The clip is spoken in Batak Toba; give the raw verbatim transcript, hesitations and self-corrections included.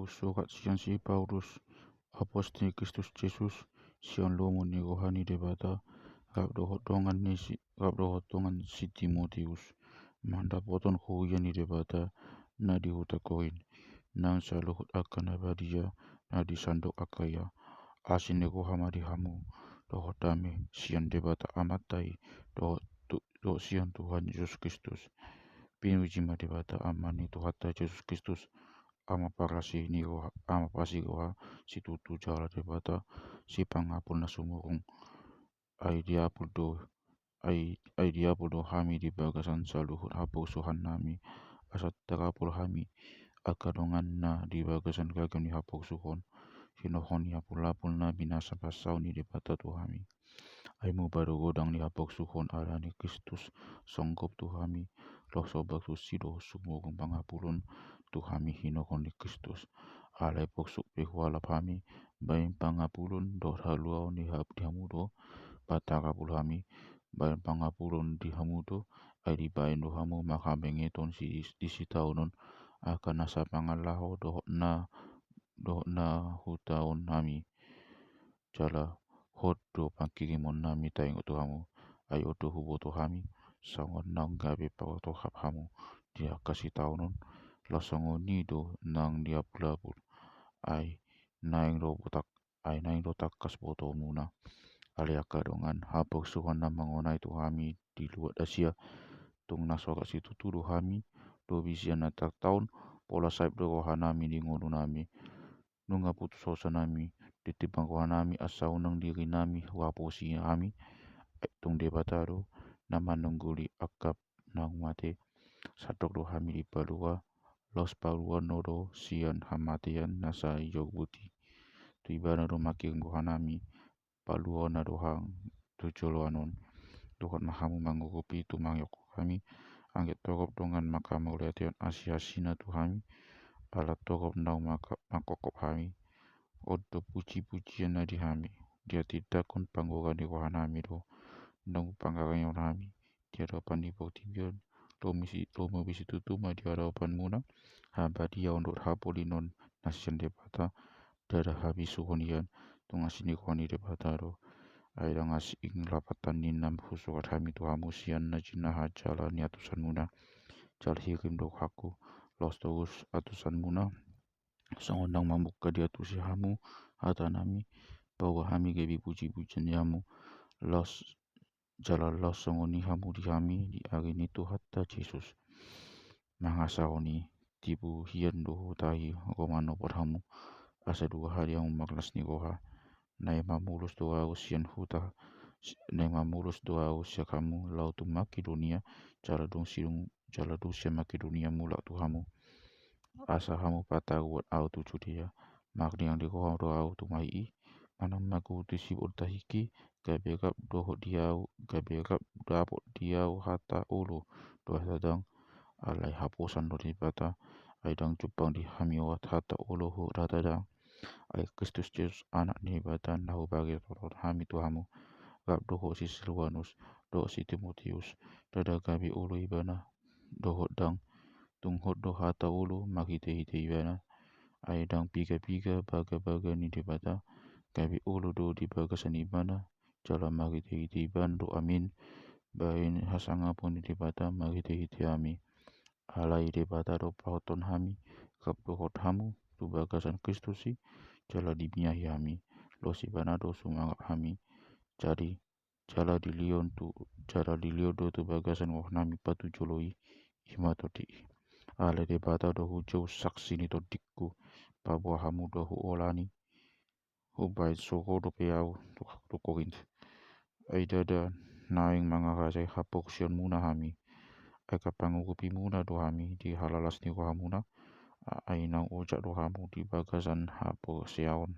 Surat sian si Paulus, apostel ni Kristus Jesus, sian lomo ni roha ni Debata, rap dohot dongan ni si, rap dohot dongan si Timoteus, mandapothon huria ni Debata na di huta Korint, nang saluhut angka na badia na di sandok Akaya. Asi ni roha ma di hamu dohot dame sian Debata Amanta i dohot tu, dohot sian Tuhan Jesus Kristus. Pinuji ma Debata Ama ni Tuhanta Jesus Kristus, Ama parasi ni roha, Ama parasi roha situtu jala Debata sipangapul na sumurung. Ai diapul do, ai, ai diapul do hami di bagasan saluhut haporsuhon nami, asa tarapul hami angka dongan na di bagasan ragam ni haporsuhon, sinohot ni apul-apul na binasa pansaor ni Debata tu hami. Ai muba do godang ni haporsuhon ala ni Kristus songgop tu hami, los hombar tusi dohot sumurung pangapulon tu hami sinohot ni Kristus. Alai porsuk pe hualap hami baen pangapulon dohot haluaon di ha-, di hamu do, patarapul hami baen pangapulon di hamu do, ai dibaen do hamu marhabengeton si, di sitaonon angka na sapangan laho dohot na, dohot na hutaon hami. Jala hot do pangkirimon nami taingot tu hamu, ai on do huboto hami, songon naung gabe paotohap hamu di angka sitaonon, laos songon i do nang di apul-apul, ai naeng do botak, ai naeng do tangkas botoonmuna. Alai angka dongan haporsuhon na mangonai tu hami di luat Asia, tung na sorat situtu do hami, dohot sian na tartaon, pola saib do roha nami di ngolu nami. Nunga putus hosa nami, ditimbang roha nami asa unang diri nami huaposi hami, tung Debata do na manungguli angka naung mate. Sandok do hami dipalua, laos paluaon do sian hamatean na sai jorbut i. Tu Ibana do mangkirim roha nami, paluaonna do hami tu joloan on. Dohot ma hamu mangurupi tumangihon hami, anggiat torop dongan mangkamauliatehon asi-asina tu hami, ala torop naung mangka-, mangkophop hami. On do puji-pujianna di hami, di hatindanghon panggoar ni roha nami do naung pangarangehon hami di adopan ni portibi on, lomo si-, lomo pe situtu ma di adopanmuna, habadiaon dohot hapolinon na sian Debata, ndada habisuhon i an, tung asi ni roha ni Debata do. Ai ndang asing lapatan ninna husurat hami tu hamu sian na jinaha jala niantusanmuna. Jala hirim do rohangku, laos torus antusanmuna, songon naung mamungka diantusi hamu hata nami, paboa hami gabe puji-pujian di hamu, laos jala laos songon i hamu di hami di ari ni Tuhanta Jesus. Mangasahon i, tibu hian do huta i ro manopot hamu, asa dua hali hamu marlas ni roha. Naeng mamolus do ahu sian huta, si-, naeng mamolus do ahu sian hamu laho tu Makedonia, jala dung sidung, jala dung sian Makedonia mulak tu hamu. Asa hamu pataruhon ahu tu Judea. Marniang ni roha do ahu tumai i, manang mangkuti sibonta hiki, gabe rap dohot di ahu, gabe rap dapot di ahu hata olo dohot hata dang. Alai haposan do Debata, ai ndang jumpang di hami oat hata olo dohot hata dang. Ai Kristus Jesus, Anak ni Debata, na hubaritahon hami tu hamu, rap dohot si Silvanus, dohot si Timoteus, ndada gabe olo ibana dohot dang, tung hot do hata olo marhite-hite ibana. Ai ndang piga-piga bagabaga ni Debata, gabe olo do di bagasan ibana, jala marhite-hite ibana do amin, bahen hasangapon ni Debata marhite-hite hami. Alai Debata do pahothon hami, rap dohot hamu, tu bagasan Kristus i, jala dimiahi hami, laos ibana do sumangap hami. Jadi, jala dilehon tu, jala dilehon do tu bagasan roha nami patujolo i, i ma tondi i. Alai Debata do hujou saksi ni tondingku, paboa hamu do huolani, hubahen so ro dope ahu tu, tu Korint. Ai ndada naeng mangarajai haporseaonmuna hami. Ai angka pangurupimuna do hami di halalas ni rohamuna, a-, ai naung ojak do hamu di bagasan haporseaon.